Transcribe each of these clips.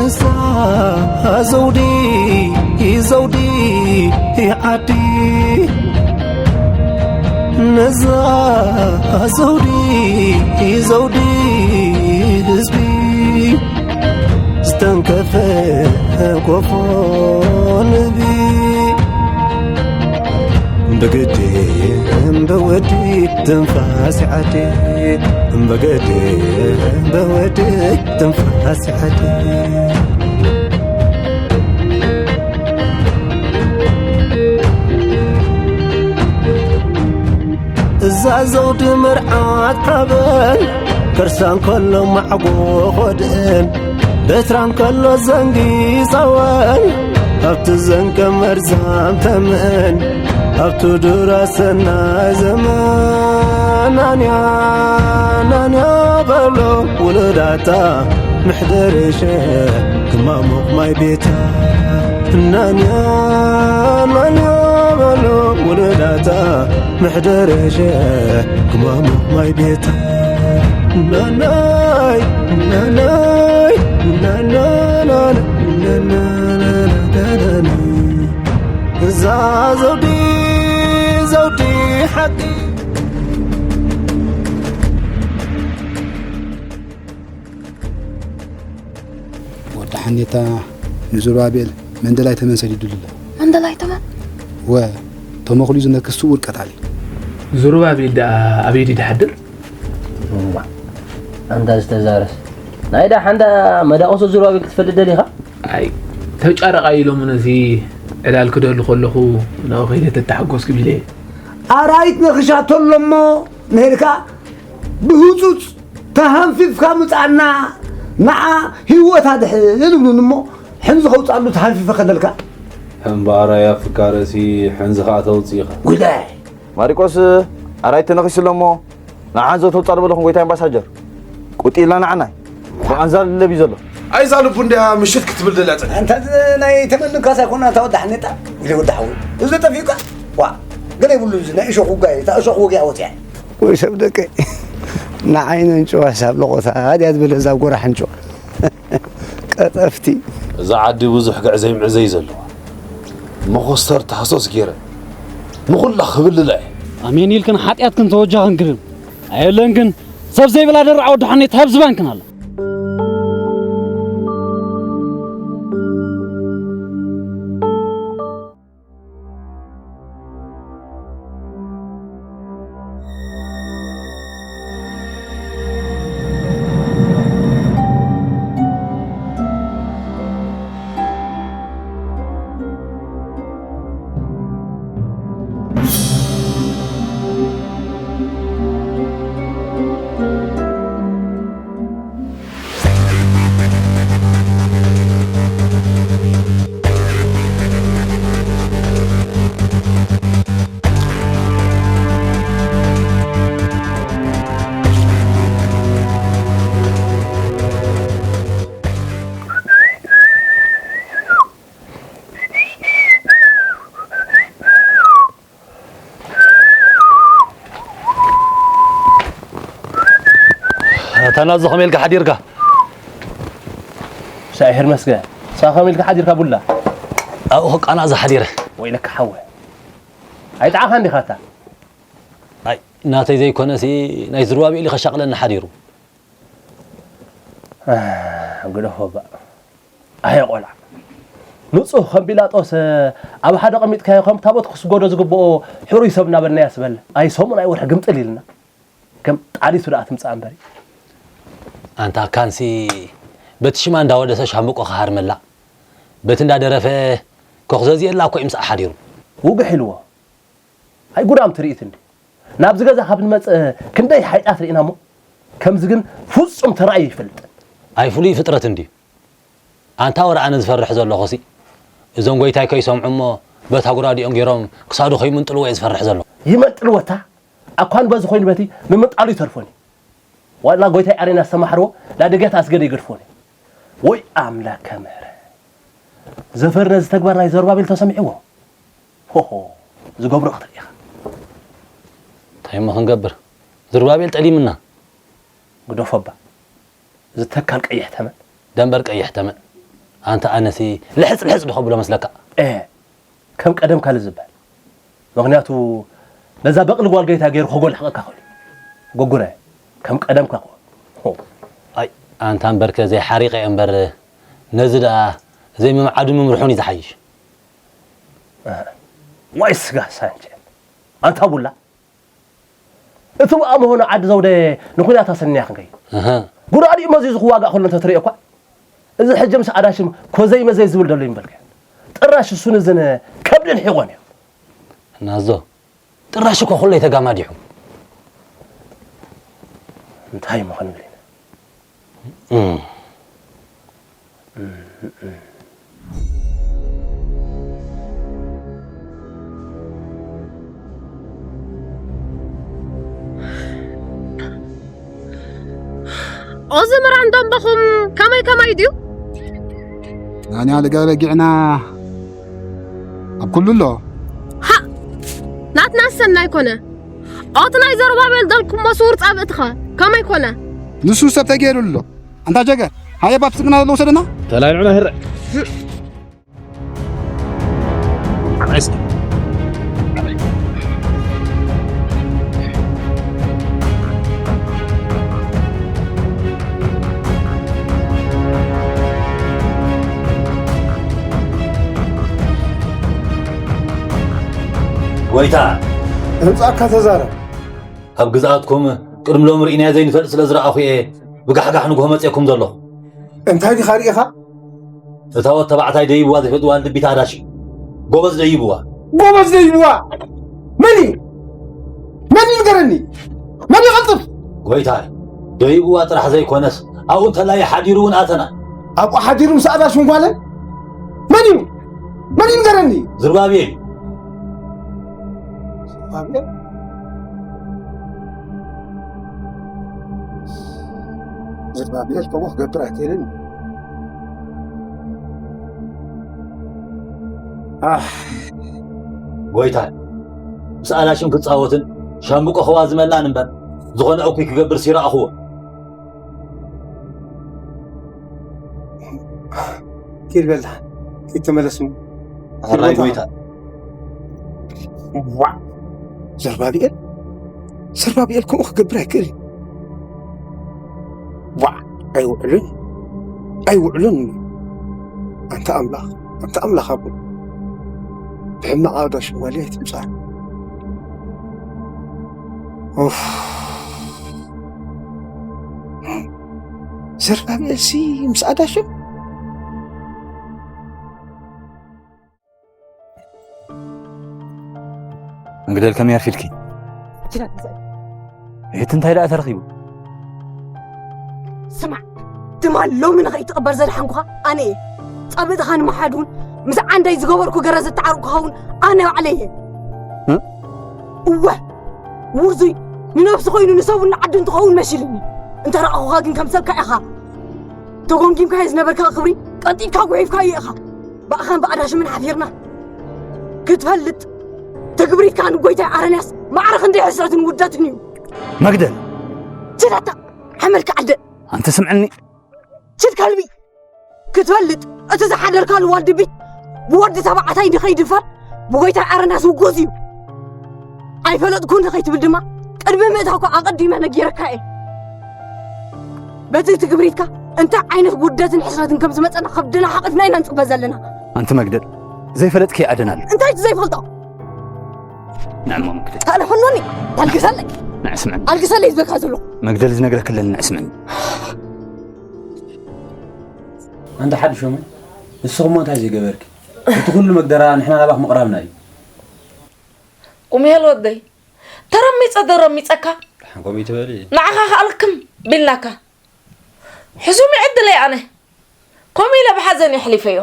እዛ ዘውዲ ዘውዲ ዓዲ፣ ነዛ ዘውዲ ዘውዲ ህዝቢ፣ ዝተንከፈ ጎፎ ንህቢ። ብግዲ ብወዲ ትንፋስ ዓዲ፣ ብግዲ ብወዲ ትንፋስ ዓዲ። እዛ ዘውዲ መርዓት ሓበን፣ ከርሳ እንከሎ ማዕጎ ኾድእን፣ በትራ እንከሎ ዘንጊ ጸወን፣ ኣብቲ ዘንቀ መርዛም ተመን፣ ኣብቲ ዱራ ሰናይ ዘመን። ናንያ ናንያ በሎ ውሉዳታ፣ ምሕደር ሸክማ ሞቕ ማይ ቤታ። ናንያ ናንያ በሎ ውሉዳታ፣ ምሕደር ሸክማ ሞቕ ማይ ቤታ። ናናይ ናናይ ናናናና ናናናና። እዛ ዘውዲ ዘውዲ ሓቂ። ወዲ ሓኔታ ንዙርባቤል መንደላይ ተመን ሰዲዱሉ ኣሎ። መንደላይ ተመን? ወ ተመኽሉ ዝነክስ ስውር ቀታሊ። ዙርባቤል ደኣ ኣበይ ድዩ ድሓድር? ኣንታ ዝተዛረስ ናይ ደሓን ደኣ መዳቆሶ ዙርባቤል ክትፈልጥ ደሊኻ? ኣይ ተጫረቃ ኢሎም ነዚ ዕላል ክደሉ ከለኹ ናብኡ ከይደ ተተሓጎስኩ ቢለ እየ። ኣራይት ነኺሻቶ ኣሎ እሞ ንሄድካ ብህጹጽ ተሃንፊፍካ ምጻና ንዓ ህይወት ኣድሕን ይብሉኒ እሞ ሕንዚ ከውጻሉ ተሃንፊፈ ከደልካ። ሕምባራይ ኣፍካረሲ ሕንዚ ከኣ ተውጽእ ኢኻ። ጉዳይ ማሪቆስ ኣራይት ተነኺሱ ኣሎ እሞ ንዓን ዘተውጻሉ በለኹም ጎይታይ ኣምባሳጀር። ቁጢ ኢልና ንዓናይ ብኣንዛር ለብ እዩ ዘሎ። ኣይዛ ልቡ እንድያ ምሽት ክትብል ደልያ ጸኒሓ። ኣንታ ናይ ተመልካስ ኣይኮና እታ ወዲ ሓኔጣ ኢለ ወዲ ሓወይ እዚ ጠፊኡካ ዋ ገለ ይብሉ እዚ ናይ እሾኽ ውጋይ እታ እሾኽ ወጊኣ ወፂኣ። ወይ ሰብ ደቀይ ንዓይ ነንጭዋ ሳብ ለቖታ ድያ ትብል እዛ ጎራሕ ኣንጭዋ ቀጠፍቲ። እዛ ዓዲ ብዙሕ ግዕዘይ ምዕዘይ እዩ ዘለዋ። መኾስተር ታህሶስ ገይረ ንኹላ ክብልላ እየ። ኣሜን ኢልክን ሓጢኣትክን ተወጃኽን ግርም ኣየለንክን ሰብ ዘይብላ ደርዓ ወዲ ሓኔት ሃብ ዝባንክን ኣላ። ኣታ ናዙ ከመይ ኢልካ ሓዲርካ? ሳይሕር መስገ ንስኻ ከመይ ኢልካ ሓዲርካ ቡላ? ኣብኡ ክቃናእ ዝሓዲረ። ወይለካ ሓወ ኣይጠዓኻን ዲኻ ኣታ? ኣይ ናተይ ዘይኮነሲ ናይ ዝሩባቤል እዩ ከሻቕለኒ ሓዲሩ። ግደፎ እባ ኣየ ቆልዓ ንጹህ ከም ጲላጦስ ኣብ ሓደ ቀሚጥካዮ ከም ታቦት ክስገዶ ዝግብኦ ሕሩይ ሰብ እናበልናዮ ስበል ኣይ ሰሙን ኣይ ወርሒ ግምጥል ኢልና ከም ጣሊቱ ደኣ ትምጻእ እምበሪ። ኣንታ ካንሲ በቲ ሽማ እንዳወደሰ ሻምብቆ ክሃርመላ በቲ እንዳደረፈ ኮኽዘዝየላ እኮ እዩ ምስኣ ሓዲሩ። ውግሕ ኢልዎ ኣይ ጉዳም ትርኢት እንዲ ናብዚ ገዛ ካብ ንመጽእ ክንደይ ሓይጣት ርኢና እሞ ከምዚ ግን ፍጹም ተራእዩ ይፈልጥን። ኣይ ፍሉይ ፍጥረት እንድዩ። ኣንታ ወረ ኣነ ዝፈርሕ ዘለኹሲ እዞም ጎይታይ ከይሰምዑ እሞ በታ ጉራዲኦም ገይሮም ክሳዱ ከይምንጥልዎ እየ ዝፈርሕ ዘለኹ። ይመንጥልዎ እታ ኣኳን በዚ ኮይኑ በቲ ምምንጣሉ ይተርፎን እዩ። ዋላ ጎይታይ ኣሬና ዝተማሕርዎ ላደግያት ኣስገደ ይገድፎን እዩ። ወይ ኣምላከ ምህረ ዘፈር ነዚ ተግባር ናይ ዘሩባቤል ተሰሚዕዎ ሆሆ ዝገብሮ ክትርኢ ኢኻ። እንታይ እሞ ክንገብር ዝሩባቤል ጠሊምና። ግደፎ እባ እዚ ተካል ቀይሕ ተመን። ደንበር ቀይሕ ተመን። ኣንታ ኣነሲ ልሕጽ ልሕጽ ዶ ከብሎ መስለካ? እ፣ ከም ቀደምካ ልዝበል። ምኽንያቱ ነዛ በቕሊ ጓል ገይታ ገይሩ ከጎልሕቐካ ኸሉ። ጎጉረ፣ ከም ቀደምካ ኹን። ሆ። ኣይ፣ ኣንታ እምበርከ ዘይሓሪቐ እምበር፣ ነዚ ደኣ ዘይምምዓዱ ምምርሑን እዩ ዝሓይሽ። እ፣ ዋይ ስጋ ሳንቸ። ኣንታ ቡላ። እቲ ብኣምሆ ንዓዲ ዘውደ ንኹናት ኣሰንያ ክንከይ። እህ። ጉራዲኡ መዚዙ ክዋጋእ ከሎ እንተትሪኦ እኳ፣ እዚ ሕጂ ምስ ኣዳሽም ኮዘይ መዘይ ዝብል ዘሎ ይምበልከ። ጥራሽ እሱን እዝን ከብድን ሒቖን እዮም። ናዞ፣ ጥራሽ እኮ ኩለይ ተጋማዲሑ። እንታይ እሞ ክንብል ኢና? እም። ኦዚ ምራን ደንበኹም ከመይ ከመይ ድዩ? ኣንያ ልገ ረጊዕና ኣብ ኩሉ ኣሎ። ሃ! ናትና ሰናይ ኮነ። ኦቲ ናይ ዘሩባቤል ደልኩሞ ስውር ጻብእትኸ ከመይ ኮነ? ንሱ ሰብ ተገይሩ ኣሎ። ኣንታ ጀገር፣ ሃየ ባብ ስግና ዘሎ ውሰደና። ተላይልዑና ህረ። ጎይታ፣ ህንጻካ ተዛረብ። ኣብ ግዝኣትኩም ቅድሚ ሎሚ ርኢናዮ ዘይንፈልጥ ስለ ዝረኣኹ እየ ብጋሕጋሕ ንግሆ መጽኤኩም ዘለኹ። እንታይ ዲኻ ርኢኻ? እታ ወድ ተባዕታይ ደይብዋ ዘይፈልጥዋ ልድቢት ኣዳሽ እዩ። ጎበዝ ደይብዋ። ጎበዝ ደይብዋ። መን እዩ? መን እዩ ንገረኒ? መን ይቐልጥፍ? ጎይታይ፣ ደይብዋ ጥራሕ ዘይኮነስ ኣብኡ እንተላይ ሓዲሩ እውን ኣተና። ኣብኡ ሓዲሩ ምስ ኣዳሽ ምንኳለን? መን እዩ? መን እዩ ንገረኒ? ዝርባቤል እዩ። ዝርባቤል? ዝርባቤል ከምኡ ክገብር ኣይክእልን። ኣሕ፣ ጎይታይ፣ ምስ ኣላሽም ክጻወትን ሻምብቆ ክዋዝመላን እምበር፣ ዝኾነ እኩይ ክገብርስ ይረኣኹዎ። ኪድ በላ፣ ኪድ ተመለስ። ሕራይ ኪድ በላ። ጎይታ። ዋዕ! ዘርባብኤል፣ ዘርባብኤል ከምኡ ክገብር ኣይክእልን። ዋዕ! ኣይውዕልን፣ ኣይውዕልን። ኣንታ ኣምላኽ፣ ኣንታ ኣምላኽ ኣቦ፣ ብሕማቕ ኣውዳሽ ጓል ኣይትምጻእ። ኡፍ! ዘርባብኤልሲ ምስ ኣዳሽም መግደል ከመይ ኣርፊድኪ? ኪዳን ይስኣል። እህት እንታይ ደኣ ተረኺቡ? ስማዕ፣ ትማል ሎሚ ንኸይትቕበር ዘድሓንኩኻ ኣነ እየ። ጻብእትኻ ንምሓድ እውን ምስ ዓንዳይ ዝገበርኩ ገረ ዘተዓርቁኻ እውን ኣነ ባዕለይ እየ። እ? እወ፣ ውርዙይ ንነብሱ ኮይኑ ንሰቡን ንዓዱን ትኸውን መሲሉኒ። እንተ ረኣኹኻ ግን ከም ሰብካ ኢኻ። ተጎምጊምካዮ ዝነበርካ ክብሪ ቀንጢብካ ጉሒፍካዮ ኢኻ። ብኣኻን ብኣዳሽምን ሓፊርና ክትፈልጥ ትግብሪትካ ንጎይታይ ኣረንያስ ማዕረ ክንደይ ሕስረትን ውርደትን እዩ። መግደል! ችዳታ ሓመልካ ዓደ! ኣንቲ ስምዕኒ! ችድ ከልቢ! ክትፈልጥ እቲ ዝሓደርካሉ ዋልድቢት ብወዲ ተባዕታይ ንኸይድፈር ብጎይታይ ኣረንያስ ውጉዝ እዩ። ኣይፈለጥኩን ከይትብል ድማ ቅድሚ ምእታውካ ኣቐዲመ ነጊረካ እየ። በቲ ትግብሪትካ እንታይ ዓይነት ውርደትን ሕስረትን ከም ዝመጸና ከብድና ሓቒፍና ኢና ንጽበ ዘለና። ኣንቲ መግደል፣ ዘይፈለጥኪ ኣደን ኣሎ። እንታይ እቲ ዘይፈልጦ? ንዕሞ መግደል። ካልእ ሕኖኒ፣ ኣልግሰለይ። ንዕስመን። ኣልግሰለይ ዝበካ ዘሎ። መግደል ዝነግረክለን ንዕስመን። ኣንታ ሓድሾመ፣ ንስኹም እንታይ ዘይገበርኪ? እቲ ኩሉ መግደራ ንሕና ናባኽ ምቕራብና እዩ። ቁምሄል ወደይ፣ ተረሚጸ ዶ ረሚጸካ? ደሓን ከምኡ ይትበሊ። ንዓኻ ከኣልክም ቢልናካ። ሕሱም ይዕድለይ ኣነ። ከምኡ ኢለ ብሓዘን የሕሊፈዮ።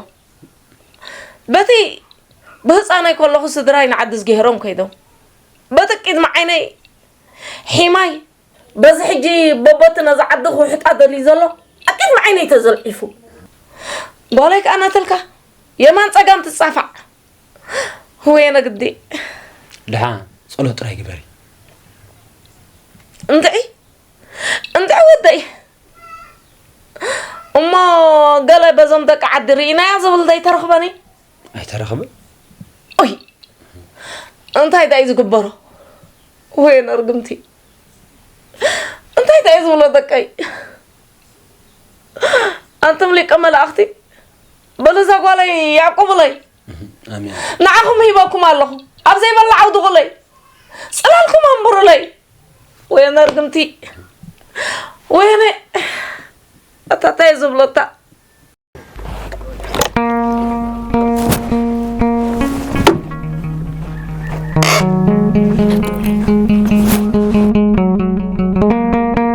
በቲ ብህፃነይ ከለኹ ስድራይ ንዓዲ ዝገሄሮም ከይዶም። በቲ ቅድሚ ዓይነይ ሒማይ፣ በዚ ሕጂ በቦቲ ነዚ ዓዲ ክውሕጣ ደልዩ ዘሎ ኣብ ቅድሚ ዓይነይ ተዘልዒፉ። ጓለይ ከኣ ናትልካ የማን ጸጋም ትጻፋዕ። ህወየ ነግዲ። ደሓን ጸሎት ጥራይ ግበሪ። እንድዒ፣ እንድዒ ወደይ። እሞ ገለ በዞም ደቂ ዓዲ ርኢናያ ዝብል ዘይተረኽበኒ። ኣይተረኽበን? ኦይ፣ እንታይ ደኣ እዩ ዝግበሮ? ወይነ ርግምቲ። እንታይ ደኣ እዩ ዝብሎ ደቀይ? ኣንቱም ሊቀ መላእኽቲ፣ በሉ እዛ ጓለይ ያዕቁብለይ። ኣሜን። ንዓኹም ሂበኩም ኣለኹ። ኣብ ዘይበላ ዓውድቑለይ። ጽላልኩም ኣንብሩለይ። ወይነ ርግምቲ። ወይነ፣ ኣታ እንታይ እዩ ዝብሎ እታ?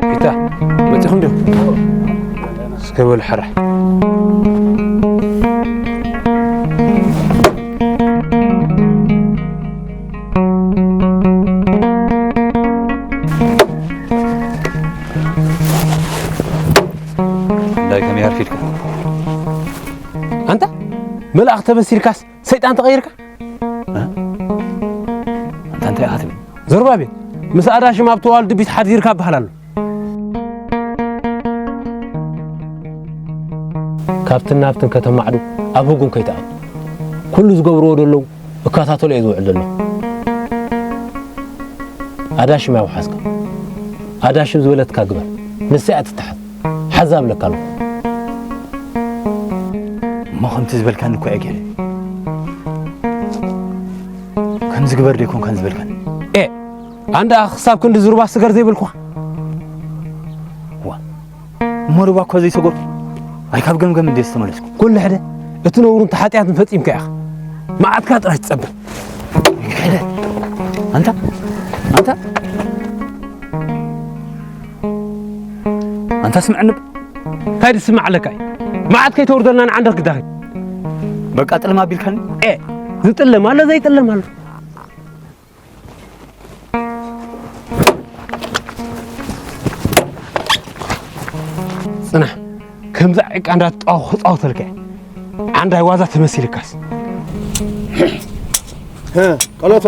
ፒታ፣ መጺኹም ድዩ? እስከ በሉ ሕራሕ። እንታይ ከመይ ኣርፊድካ? ኣንታ መልኣኽ ተመሲልካስ ሰይጣን ተቐይርካ? እ? ኣንታ እንታይ ኢኻ ትብል? ዘሩባቤል፣ ምስ ኣዳሽም ኣብ ተዋልድ ቤት ሓዲርካ እበሃል ኣሎ። ካብትን ናብትን ከተማዕዱ ኣብ ህጉም ከይትኣቱ። ኩሉ ዝገብርዎ ዘለዉ እከታተሎ እየ ዝውዕል ዘለኹ። ኣዳሽም ያውሓዝካ። ኣዳሽም ዝበለትካ ግበር። ንሳ እያ ትተሓዝ። ሓዛ እብለካ ኣለኹ። እሞ ከምቲ ዝበልካኒ እኮ እየ ገይረ። ከምዚ ግበር ደይኮንካን ዝበልካኒ? ኤ፣ ኣንዳ ክሳብ ክንዲ ዝሩባ ስገር ዘይበልኩኻ? ዋ፣ እሞ ሩባ እኮ ዘይሰገርኩ። ኣይ፣ ካብ ገምገም እንዴ ዝተመለስኩ? ኩሉ ሕደ፣ እቲ ነውርን እቲ ሓጢኣትን ፈጺምካ ኢኻ። መዓትካ ጥራይ ትጸብር። ሕደ፣ ኣንታ፣ ኣንታ፣ ኣንታ ስምዕኒ። እንታይ ዝስማዕ ኣለካ እዩ? መዓት ከይተውርደልና ንዓንደኽ ግዳኺ። በቃ ጥልም ኣቢልካኒ? ኤ፣ ዝጥለም ኣሎ ዘይጥለም ኣሎ። ጽናሕ፣ ከምዛ ዕቃ እንዳትጣወኹ ክጻወተልካ እየ። ዓንዳይ ዋዛ ተመሲልካስ። ሀ፣ ቀሎቶ፣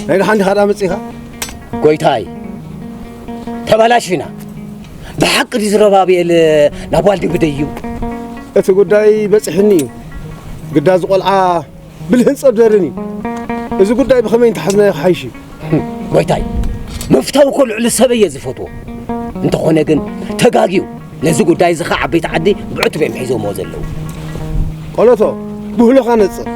ናይ ደሓን ዲኻ ደኣ መጺኻ? ጎይታይ፣ ተበላሽና። ብሓቂ ድዩ ዝረባብኤል ናብ ዋልዲ ብደዩ? እቲ ጉዳይ በጺሕኒ እዩ። ግዳ እዚ ቆልዓ ብልህን ጸብደርን እዩ። እዚ ጉዳይ ብኸመይ እንተሓዝናዮ ክሓይሽ እዩ? ጎይታይ፣ ምፍታው እኮ ልዕሊ ሰበይ እየ ዝፈትዎ። እንተኾነ ግን ተጋግዩ። ነዚ ጉዳይ እዚ ኸዓ ዓበይቲ ዓዲ ብዕቱብ እዮም ሒዞምዎ ዘለዉ። ቆሎቶ፣ ብህሎኻ ነጽር።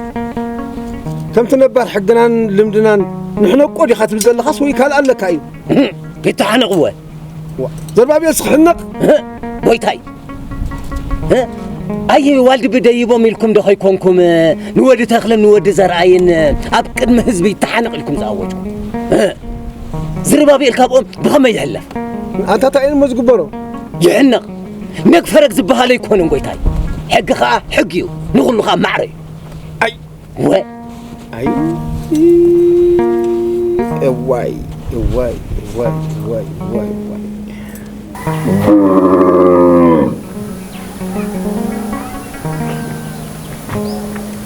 ከምቲ ነባር ሕግናን ልምድናን ንሕነቆ ዲኻ ትብል ዘለኻስ ወይ ካልእ ኣለካ እዩ? ይተሓነቕወ። ዋ፣ ዘርባብኤልስ ክሕነቕ? ጎይታይ፣ እ? ኣየ ዋልዲ ብደይቦም ኢልኩም ዶ ኸይኮንኩም ንወዲ ተኽልን ንወዲ ዘርኣይን ኣብ ቅድሚ ህዝቢ ይተሓነቕ ኢልኩም ዝኣወጅኩም? እ? ዝርባብኤል ካብኦም ብኸመይ ይሕለፍ? ኣንታ እንታይ እዮም እሞ ዝግበሮ? ይሕነቕ። ነግ ፈረግ ዝበሃል ኣይኮነን ጎይታይ። ሕጊ ኸዓ ሕጊ እዩ። ንኹሉ ኸዓ ማዕረ እዩ። ኣይ። ወ- ኣይ። እዋይ፣ እዋይ፣ እዋይ፣ እዋይ፣ እዋይ፣ እዋይ።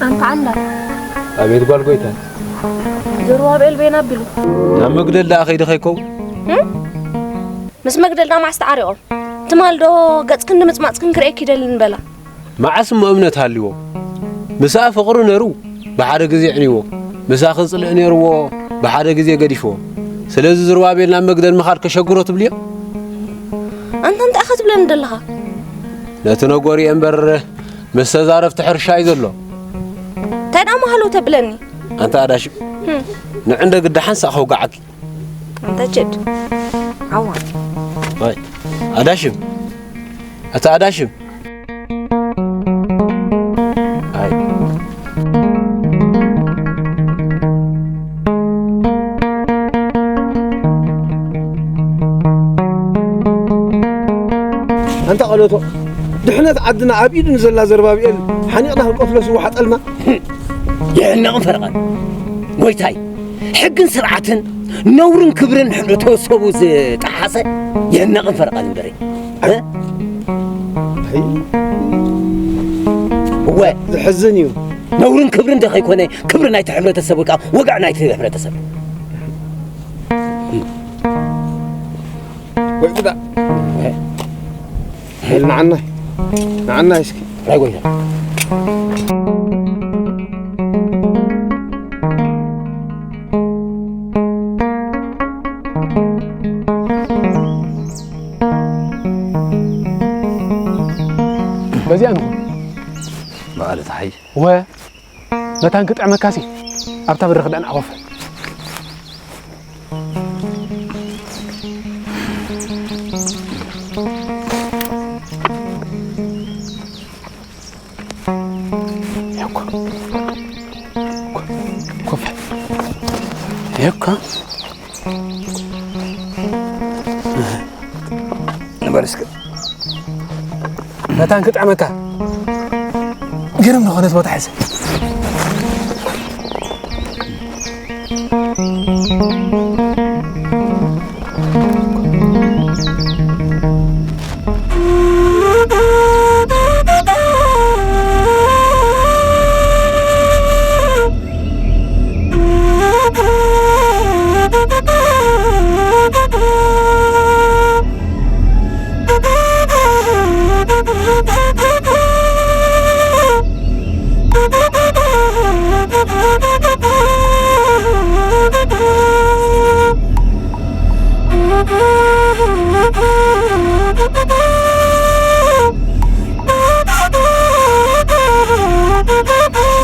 ኣንታ ዓንዳ። ኣቤት ጓል ጎይታ። ዘሩባብኤል በይና ኣቢሉ። ናብ መግደል ደኣ ከይዲ ከይከውን? እም? ምስ መግደል ደኣ መዓስ ተዓሪቖም? ትማል ዶ ገጽክን ንምጽማጽክን ክርእየኪ ይደሊ ንበላ? መዓስ እሞ እምነት ሃልይዎ? ምስኣ ፍቕሪ ነይሩ፣ ብሓደ ግዜ ኣዕንይዎ። ምስኣ ክጽልእ ነይርዎ፣ ብሓደ ግዜ ገዲፍዎ። ስለዚ ዝሩባቤል ናብ መግደል ምኻድ ከሸግሮ ትብልዮ? ኣንታ እንታይ ኢኻ ትብለኒ ዘለኻ? ነቲ ነጎርዮ እምበር፣ ምስ ተዛረብቲ ሕርሻ እዩ ዘሎ። እንታይ ደኣ መሃሉ ተብለኒ? ኣንታ ኣዳሽም፣ ህም። ንዕንደ ግዳ ሓንሳእ ከውግዓኪ። ኣንታ ችድ። ዓዋ። ኣይ፣ ኣዳሽም። ኣታ ኣዳሽም። ኣይ። ኣንታ ቀለቶ፣ ድሕነት ዓድና ኣብ ኢዱ ንዘላ ዘርባብኤል ሓኒቕና ክንቀትሎ ስውሓጠልና። ይሕነቕን ፈረቐን። ጎይታይ፣ ሕግን ስርዓትን ነውርን ክብርን ሕብረተሰቡ ዝጠሓሰ ይሕነቕን ፈረቐን እምበሪ። እ? ኣይ። እወ። ዘሕዝን እዩ። ነውርን ክብርን ዶ ከይኮነ፣ ክብሪ ናይቲ ሕብረተሰብ ወይ ከዓ ወግዒ ናይቲ ሕብረተሰብ። ወይ ጉዳ። እ? ንዓና፣ ንዓና እስኪ። ናይ ጎይታ። በዚኣ ንኹን። በዓል ተሓይ። ወ መታን ክጥዕመካሲ ኣብታ በሪ ክዳን ኣወፈ። ኮፈ። ንበር እስከ። መታን ክጥዕመካ። ግርም ዝኾነት ቦታ ሕሰ።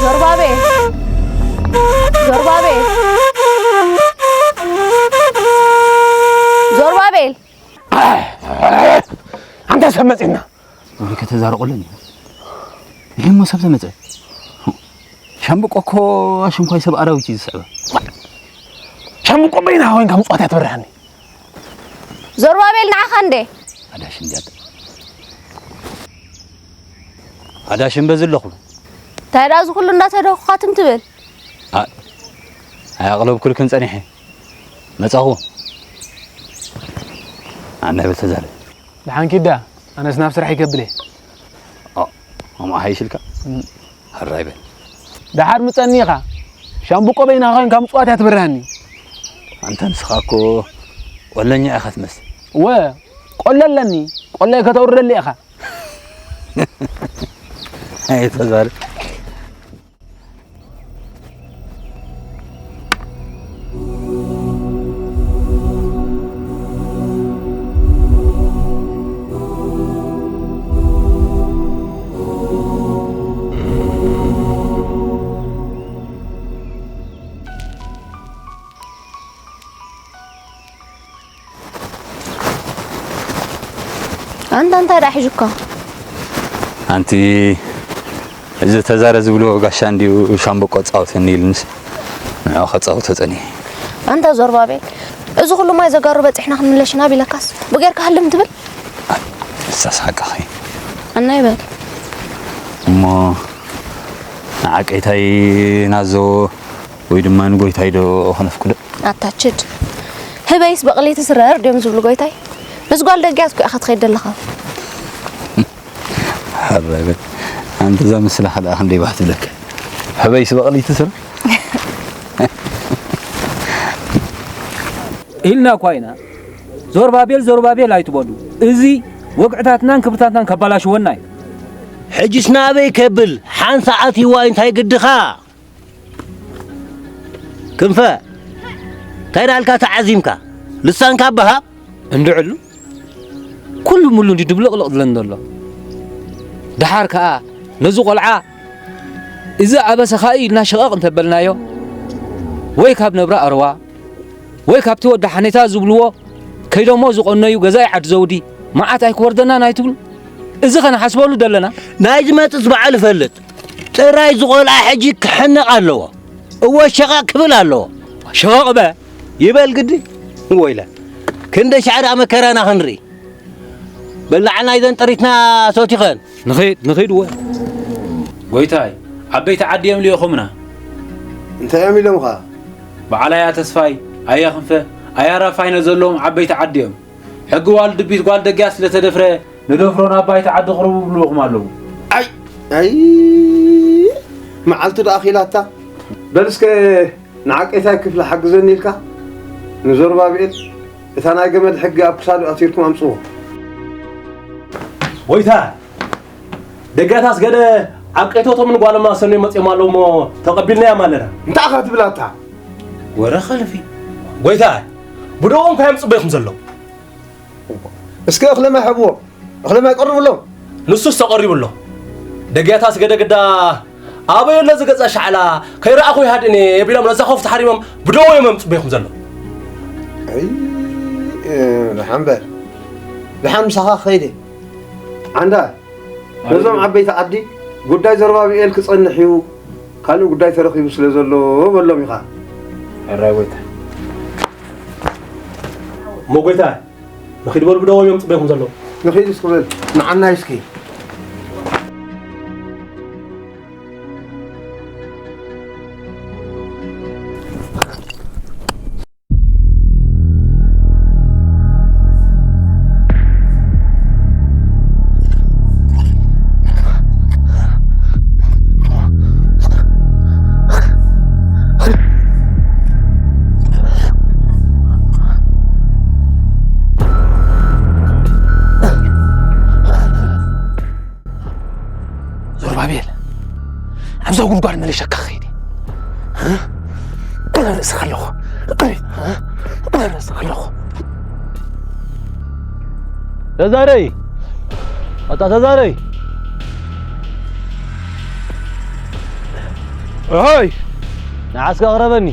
ዞርባቤል፣ ዞርባቤል፣ ዞርባቤል። ኣንታ ሰብ መጺና። ወዲ ከተዛረቆለን እዩ። ይሄ እሞ ሰብ ተመጸ። ሻምብቆ እኮ ኣሽንኳይ ሰብ ኣራዊት እዩ ዝስዕባ። ሻምብቆ በይና ኮይንካ ምጽዋት እያ ትበርሃኒ። ዞርባቤል ንዓኻ እንዴ? ኣዳሽ እንዲያት። ኣዳሽ እምበዝ ኣለኹ። እንታይ ደኣ እዚ ኩሉ እንዳተደኹኻ ትም ትብል? ኣ-፣ ኣያቕለብኩልክን ጸኒሐ። መጻኹ። ኣነ በተዛለ። ደሓን ኪዳ፣ ኣነስ ናብ ስራሕ ይከብል እየ። ኦ፣ እሞ ሓይሽልካ? እም። ሕራይ በል። ደሓር ምጸኒ ኢኻ። ሻምብቆ በይንኻ ኮይንካ ምጽዋት እያ ትብርሃኒ። ኣንታ ንስኻ እኮ ቆለኛ ኢኻ ትመስል። እወ፣ ቆሎ ኣለኒ። ቆሎይ ከተውርደለይ ኢኻ። ኣይተዛረብ። ኣንታ እንታይ ደኣ ሒዙካ? ኣንቲ እዚ ተዛረ ዝብልዎ ጋሻ እንድዩ ሻምበቆ ጻውተኒ ኢልንስ ንዕኡ ከጻውቶ ጸኒሐ። ኣንታ ዞርባቤል፣ እዚ ኩሉ ማይ ዘጋሩ በጺሕና ክንምለሽ ኢና ቢለካስ፣ ብጌርካ ህልም ትብል? ንሳስ ሓቅኺ። ኣናይ በል። እሞ ንዓቀይታይ ናዞ ወይ ድማ ንጎይታይ ዶ ከነፍቅዶ? ኣታ ችድ። ህበይስ በቕሊ ትስረር ድዮም ዝብሉ ጎይታይ? ምስ ጓል ደግያት እኮ ኢኻ ትኸይድ ዘለኻ። ሕራይ በል። ኣንቲ እዛ ምስላኻ ደኣ ክንደይ ባህ ትብለካ። ሕበይስ በቕሊ ትስረር? ኢልና እኳ ኢና። ዞርባቤል፣ ዞርባቤል ኣይትበሉ። እዚ ወግዕታትናን ክብርታትናን ከባላሽወና እዩ። ሕጅስ ናበይ ከብል? ሓንሳእ ኣትይዋ እንታይ ግድኻ? ክንፈ፣ እንታይ ዳልካ ተዓዚምካ? ልሳንካ ብሃብ። እንድዕሉ ኩሉ ሙሉ እንዲ ድብልቕልቕ ዝለን ዘሎ። ደሓር ከኣ ነዚ ቆልዓ እዚ ኣበሰኻ እዩ ኢልና ሸቐቕ እንተበልናዮ፣ ወይ ካብ ነብራ ኣርዋ፣ ወይ ካብቲ ወዲ ሓኔታ ዝብልዎ ከይዶሞ ዝቖነዩ ገዛኢ ዓዲ ዘውዲ መዓት ኣይክወርደናን ኣይትብሉ? እዚ ኸ ንሓስበሉ ደለና? ናይ ዝመጽእ በዓል እፈልጥ። ጥራይ ዝቖልዓ ሕጂ ክሕነቕ ኣለዎ። እወ ሸቓቕ ክብል ኣለዎ። ሸቓቕ በ? ይበል ግዲ። ወይለ። ክንደይ ሻዕ ደኣ መከራና ክንርኢ። በላዕና ይዘን ጥሪትና ሰቲኸን። ንኺድ፣ ንኺድ እወ። ጎይታይ፣ ዓበይቲ ዓዲ እዮም ልኢኹምና። እንታይ እዮም ኢሎምኻ? በዓል ኣያ ተስፋይ፣ ኣያ ክንፈ፣ ኣያ ራፋይነ ዘለዎም ዓበይቲ ዓዲ እዮም። ሕጊ ዋልድቢት ጓል ደግያት ስለ ተደፍረ፣ ንደፍሮ ናብ ባይታ ዓዲ ቅረቡ ብልዎም ኣለዉ። ኣይ፣ ኣይ፣ መዓልቱ ደኣ ኣኺላታ። በል እስከ ንዓቀይታይ ክፍሊ ሓግዘኒ ኢልካ ንዞርባብኤል እታ ናይ ገመድ ሕጊ ኣብ ክሳዱ ኣሲርኩም ኣምጽዎ። ጎይታ፣ ደጋታስ ገደ ኣብ ቀይቶቶምን ጓሎም ኣሰንዮም መጺኦም ኣለዉ እሞ ተቐቢልናዮም ኣለና። እንታይ ኢኻ ትብል ኣታ? ወረ ኸልፊ። ጎይታይ፣ ብደዎም ከ እዮም ጽበይኹም ዘለዉ? እስከ እኽለ ማይ ሃብዎም። እኽለ ማይ ቀርብሎም። ንሱስ ተቐሪቡ ኣሎ። ደጋታስ ገደ ግዳ ኣበይ ኣሎ ዝገዛ ሻዕላ ከይረኣኹ ይሃድእኒ ቢሎም ነዛ ኸፍቲ ሓሪሞም ብደዎም እዮም ጽበይኹም ዘለዉ። ኣይ፣ እ፣ ደሓን በል። ደሓን ምሳኻ ከይደ። ዓንዳ፣ ነዞም ዓበይቲ ዓዲ ጉዳይ ዘሩባብኤል ክጸንሕ እዩ፣ ካልእ ጉዳይ ተረኺቡ ስለ ዘሎ በሎም ኢኻ። ሕራይ ጎይታ። እሞ ጎይታ፣ ንኺድ በሉ ብደዎም እዮም ጽበይኹም ዘለዉ። ንኺድ እስኪ በል፣ ንዓናይ እስኪ። ዞርባቤል፣ ኣብዛ ጉድጓድ መለሸካ ኸይደ። ርእስኻ ኣለኹ። ርእስኻ ኣለኹ። ተዛረይ። ኣታ ተዛረይ። ኦሆይ። ንዓስካ ኣቕረበኒ።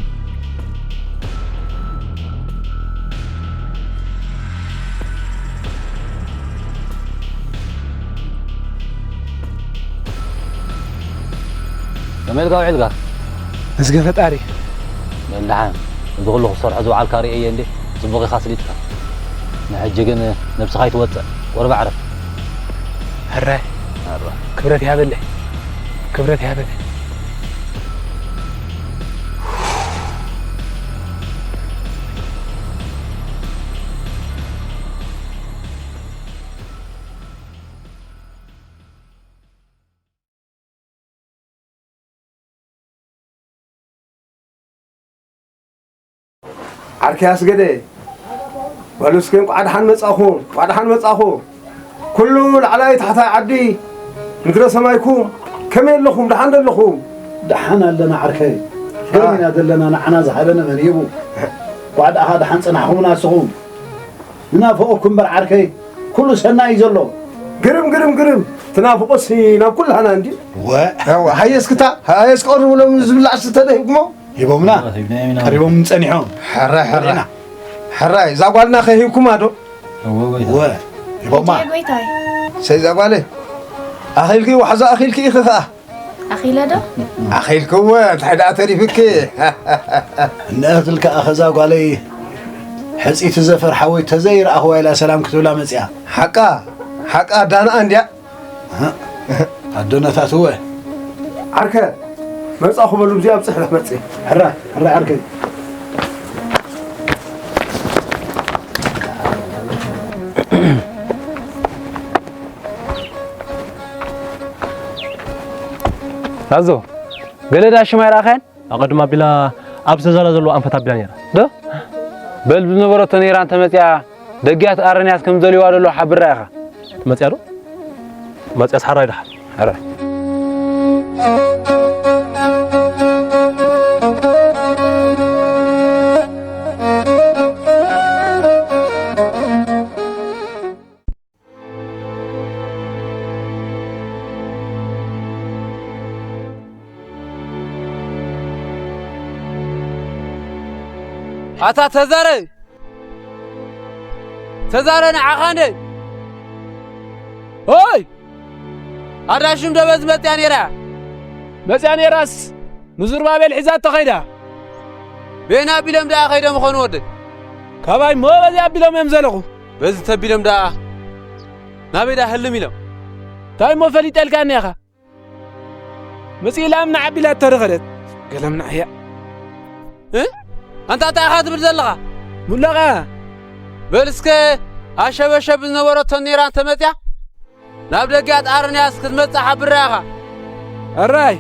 ከመይ ኢልካ ውዒልካ? መስገን ፈጣሪ። በል ደሓን፣ እዚ ኩሉ ክትሰርሖ ዝወዓልካ ርእየዮ እንዴ፣ ጽቡቕ ኢኻ ስሊጥካ። ንሕጂ ግን ነብስኻ ኣይትወጽዕ፣ ቁሩብ ኣዕርፍ። ሕራይ። ኣረ። ክብረት ይሃበለይ፣ ክብረት ይሃበለይ። ዓርከይ ኣስገደ፣ በሉ እስከ እንቋዕ ደሓን መጻኹም፣ እንቋዕ ደሓን መጻኹም። ኩሉ ላዕላይ ታሕታይ ዓዲ፣ ምድረ ሰማይኩም፣ ከመይ ኣለኹም? ደሓን ዶ ኣለኹም? ደሓን ኣለና ዓርከይ። ገርም ኢና ዘለና፣ ንዓና ዝሃበነ መን ይህቡ? እንቋዕ ደኣ ደሓን ጸናሕኹምና ንስኹም። ንናፍቐኩም እምበር ዓርከይ፣ ኩሉ ሰናይ እዩ ዘሎ። ግርም፣ ግርም፣ ግርም። ትናፍቆሲ ናብ ኩላህና እንድዩ። ወ-፣ እወ፣ ሃየ እስክታ፣ ሃየ እስኪ ቀርቡ ሎም ዝብላዕ ዝስተ ዶ ሂብኩሞ? ሂቦምና። ሂቦምና፣ ሂቦምና። ቀሪቦም ጸኒሖም። ሕራይ፣ ሕራይ። ሪና። ሕራይ፣ እዛ ጓልና ከ ሂብኩማ ዶ? እወ፣ ጎይታ። ወ-፣ ሂቦማ። እጀ ጎይታይ። ሰይ እዛ ጓለይ፣ ኣኺልኪ ዋሕዛ ኣኺልኪ ኢኺ ኸኣ። ኣኺለ ዶ? ኣኺልክወ፣ እንታይ ደኣ ተሪፍኪ? እንኣኽል ከኣ ኸዛ ጓለይ ሕጺቲ ዘፈር ሓወይ ተዘይረኣኽዋ ኢላ ሰላም ክትብላ መጺኣ። ሓቃ፣ ሓቃ ዳንኣ እንድያ። ኣዶነታትወ። ዓርከ፣ መጻኹ በሉ፣ ብዚኣ ኣብጽሕ መጽእ። ሕራ፣ ሕራ ዓርከይ። ኣዞ፣ ገለ ዳሽም ኣይረኣኻያን? ኣቐድም ኣቢላ ኣብ ተዛላ ዘለዎ ኣንፈት ኣቢላ ነይራ። ዶ? በል ብዝነበረቶ ነይራ እንተመጺኣ፣ ደጊያት ኣረንያስ ከም ዘልዋ ዘሎ ሓብራ ኢኻ። መጺኣ ዶ? መጺኣስ ሓራይ ደሓር። ሓራይ። ኣታ ተዛረ፣ ተዛረ ንዓኻ እንደ። ሆይ! ኣዳሽም ዶ በዚ መጽያ ነይራ? መጽያ ነይራስ፣ ንዙርባቤል ሒዛቶ ኸይዳ። በየን ኣቢሎም ደኣ ኸይዶም ይኾኑ ወደይ? ካባይ እሞ በዚ ኣቢሎም እዮም ዘለኹ። በዚ ተቢሎም ደኣ ናበይ ደኣ ህልም ኢሎም? እንታይ እሞ ፈሊጠልካኒ ኢኻ? መጺእ ኢላ እምኒ ዓቢላቶ ዶ ኸደት? ገለምና እያ። እ? ኣንታ እንታይ ኢኻ ትብል ዘለኻ? ሙለቓ! በል እስከ ኣሸበሸብ ዝነበረቶ ነይራ እንተ መጽያ፣ ናብ ደጊኣ ጣርንያስ ክትመጽእ ሓብራ ኢኻ። ኣራይ!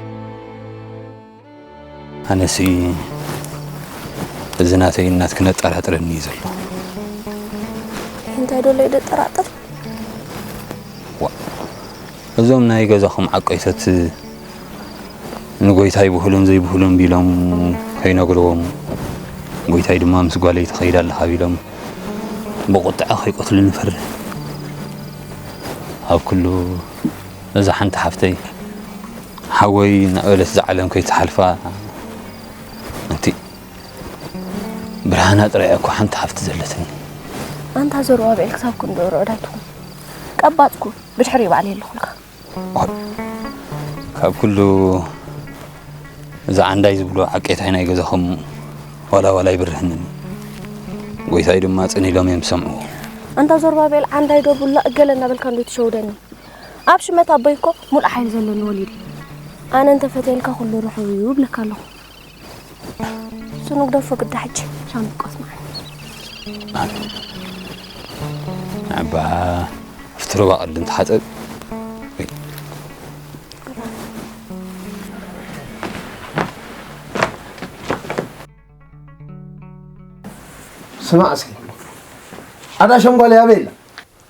ኣነሲ እዚ ናተይ እናትክን ኣጠራጥረኒ እዩ ዘሎ። እንታይ ዶ ለይ ደጠራጥር? ዋ፣ እዞም ናይ ገዛኹም ዓቀይቶት ንጎይታይ ብህሉን ዘይብህሉን ቢሎም ከይነግርዎም፣ ጎይታይ ድማ ምስ ጓለይ ትኸይድ ኣለኻ ቢሎም ብቁጥዐ ከይቀትሉኒ ፈርህ። ኣብ ኩሉ እዛ ሓንቲ ሓፍተይ ሓወይ እናበለት እዛ ዓለም ከይትሓልፋ እንቲ ብርሃና ጥራይ እኮ ሓንቲ ሓፍቲ ዘለትኒ። ኣንታ ዘሩባብኤል ክሳብ ክንድኡ ርዑድ ኣይትኹን። ቀባጽኩ ብድሕሪ ባዕለይ ኣለኹልካ። ካብ ኩሉ እዚ ዓንዳይ ዝብሎ ዓቄታይ ናይ ገዛኹም ዋላ ዋላ ይብርህንን። ጎይታይ ድማ ጽን ኢሎም እዮም ዝሰምዕዎ። ኣንታ ዘሩባብኤል ዓንዳይ ዶ ቡላ እገለ እናበልካ እንዶ ትሸውደኒ። ኣብ ሽመት ኣቦይ እኮ ሙሉእ ሓይሊ ዘለኒ ወሊድ እዩ። ኣነ እንተፈትየልካ ኩሉ ርሑው እዩ እብለካ ኣለኹ። ስኑ ግደፎ ግዳ ሕጂ ሻምቆስ መዓል። ኣባ ኣብቲ ሩባ ቅድም ተሓጸብ። ስማዕ እስኪ፣ ኣዳ ሸንጓል ያበይላ?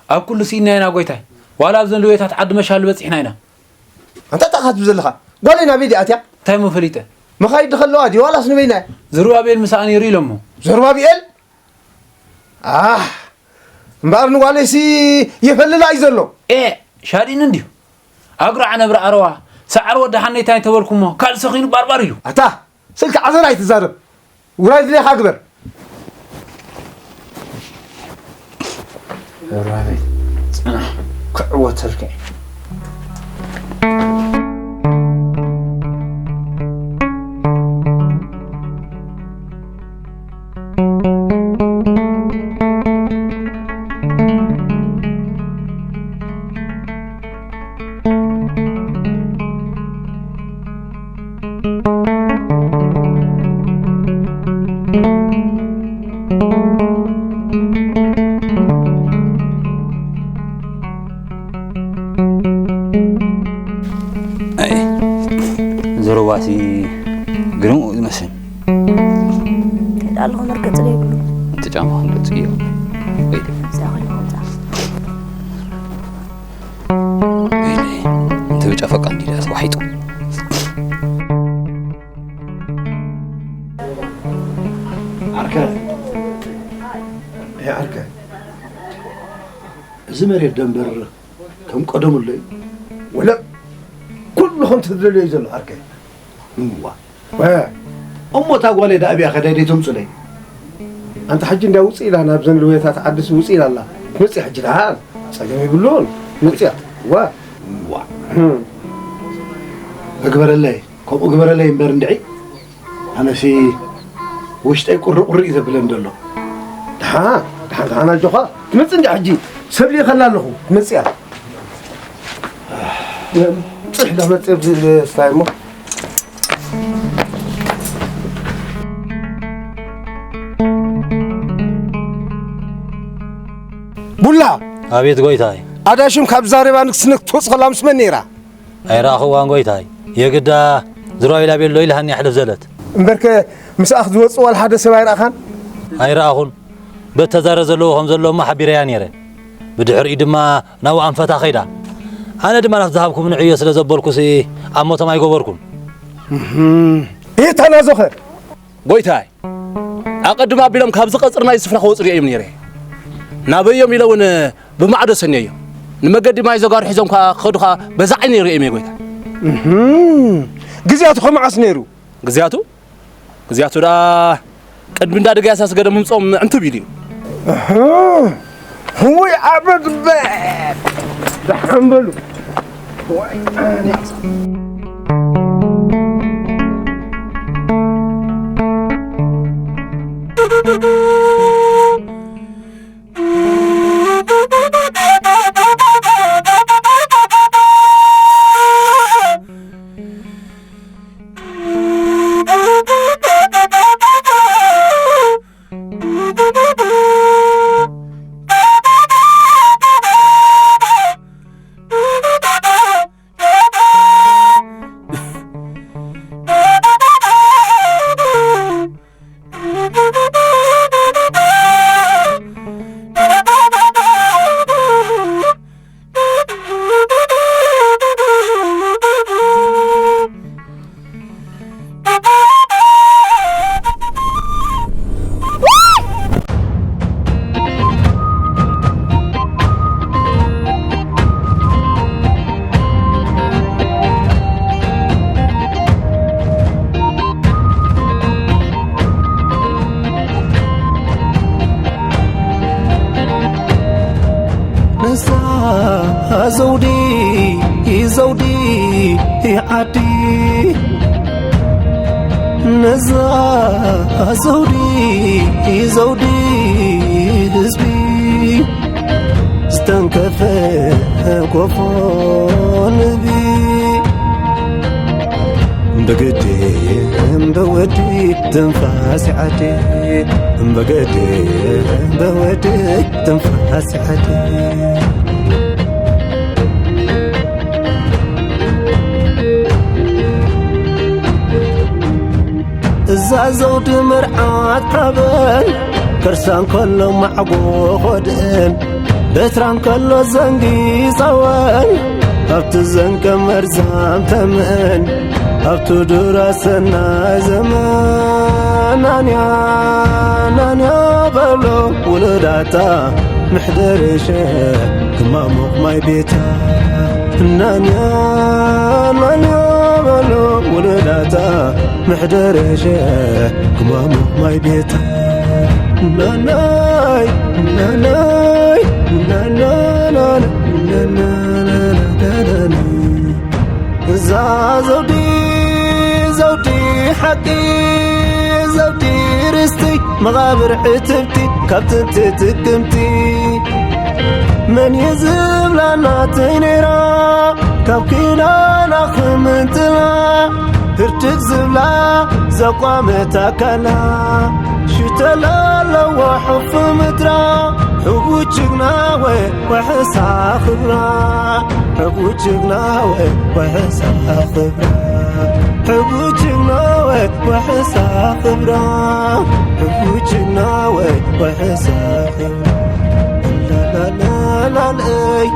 ኣብ ኩሉ ስኢና ኢና ጎይታይ። ዋላ ኣብዘን ልዌታት ዓዲ መሻሉ በጺሕና ኢና። ኣንታ እንታይ ኢኻ ትብል ዘለኻ? ጓለይ ናበይ ድያ ኣትያ? እንታይ እሞ ፈሊጠ? መኻይድ ከለዋ ድዩ ዋላስ ንበይና እያ? ዘሩባቤል ምሳኣ ነይሩ ኢሎሞ። ዘሩባብኤል? ኣህ፣ እምበኣር ንጓለይሲ የፈልላ እዩ ዘሎ። ኤ፣ ሻዲን እንድዩ። ኣጉራዕ ነብሪ ኣረዋ፣ ሰዓር ወዲ ሓነይታይ ተበልኩሞ፣ ካልሲ ኺኑ ባርባር ኢሉ። ኣታ፣ ስልኪ ዓዘር ኣይትዛረብ። ውራይ ድሌኻ ግበር። ወራሪ ጽናሕ ክዕወተልካ እዩ። ኣይ፣ ዘረባሲ ግርም ዝመስል። ከይዳ ኣለኹ፣ መርገጺ ዘይብሉ። እቲ ጫማ ክንገጽ እዩ። ወይ። እዚኣ ኮይና ከምዛ። ወይለይ፣ እንተ ብጫ ፈቃ እንዲዳ ተዋሒጡ። ዓርከ፣ ኤ ዓርከ፣ እዚ መሬት ደንበር ከም ቀደሙ ኣሎ እዩ። ወለ ኩሉ ከም ትደልዮ እዩ ዘሎ ዓርከ። እዋ። ወ። እሞ እታ ጓለይ ደኣ ኣብያ ከዳይ ደይ ተምጹለይ? ኣንታ ሕጂ እንዳ ውጽእ ኢላ ናብ ዘን ልውየታት ዓድስ ውጽእ ኢላ ኣላ። መጽያ ሕጂ ደሓን ጸገም የብሉን። መጽያ። ዋ። ዋ። እም። እግበረለይ፣ ከምኡ ግበረለይ እምበር እንድዒ። ኣነሲ ውሽጠይ ቁሪ ቁሪ እዩ ዘብለን ዘሎ። ደሓን፣ ደሓን፣ ደሓን ኣጆኻ። ትመጽእ እንድያ ሕጂ። ሰብ ልኢኸላ ኣለኹ። ትመጽእ እያ። ጽሕ ዳ መጽእ ብዝስታይ እሞ። ቡላ! ኣቤት ጎይታይ። ኣዳሽም ካብ ዛሬባ ንግስነት ክትወጽእ ከላ ምስ መን ነይራ? ኣይረኣኽዋን ጎይታይ። የግዳ ዝራዊላ ቤሎ ኢልሃኒ ኣሕልፍ ዘለት። እምበርከ ምስኣኽ ዝወጽእ ዋላ ሓደ ሰብ ኣይረኣኻን? ኣይረኣኹን። በቲ ተዛረ ዘለዎ ከም ዘሎ እሞ ሓቢረያ ነይረ። ብድሕሪኡ ድማ ናብኡ ኣንፈታ ከይዳ። ኣነ ድማ ናብቲ ዝሃብኩምኒ ዕዮ ስለ ዘበልኩሲ ኣብ ሞቶም ኣይገበርኩን። እህም። ኢታ ናዞኸ? ጎይታይ፣ ኣቐድም ኣቢሎም ካብዚ ቀጽሪ ናይዚ ስፍራ ክወጹ ርእየዮም ነይረ። ናበዮም ኢለ እውን ብማዕዶ ሰንየዮም። ንመገዲ ማይ ዘጓሩ ሒዞም ከኣ ክኸዱ ከኣ በዛ ዓይነይ ርእየዮም እየ ጎይታይ። እህም። ግዜያቱ ከመዓስ ነይሩ? ግዜያቱ? ግዜያቱ ደኣ ቅድሚ እንዳ ድግያሳ ስገደ ምምጾም ዕንትብ ኢሉ እዩ። እህ፣ ህውይ ዓበድ በ-፣ ደሓን በሉ። ወይ ኣነ። ዓዲ ነዛ ዘውዲ፣ ዘውዲ ህዝቢ ዝተንከፈ ኮፎ ንህቢ። ብግዲ ብወዲ ትንፋስ ዓዲ፣ ብግዲ ብወዲ ትንፋስ ዓዲ። እዛ ዘውዲ መርዓት ሓበን፣ ከርሳ እንከሎ ማዕጎ ኾድእን፣ በትራ እንከሎ ዘንጊ ጸወን፣ ኣብቲ ዘንገ መርዛም ተመን፣ ኣብቲ ዱራ ሰናይ ዘመን። ናንያ፣ ናንያ በሎ ውሉዳታ፣ መሕደሪ ሸ ክማሙቕ ማይ ቤታ። ናንያ፣ ናንያ በሎ ውሉዳታ፣ መሕደሪ ሸ ክማሙቕ ማይ ቤታ። ናናይ፣ ናናይ፣ ናናናና፣ ናናናና። እዛ ዘውዲ፣ ዘውዲ ሓቂ፣ ዘውዲ ርስቲ፣ መቓብር ዕትብቲ ካብ ጥንቲ ጥቅምቲ። መን እዩ ዝብላ ናተይ ነይራ፣ ካብ ኪዳና ክምንጥላ፣ ህርድግ ዝብላ ዘቋመት ኣካላ፣ ሽተላ ኣለዋ ሑፍ ምድራ። ሕቡት ጅግና ወይ ዋሕሳ ክብራ፣ ሕቡት ጅግና ወይ ዋሕሳ ክብራ፣ ሕቡት ጅግና ወይ ዋሕሳ ክብራ፣ ሕቡት ጅግና ወይ ዋሕሳ ክብራ። ላላላላለይ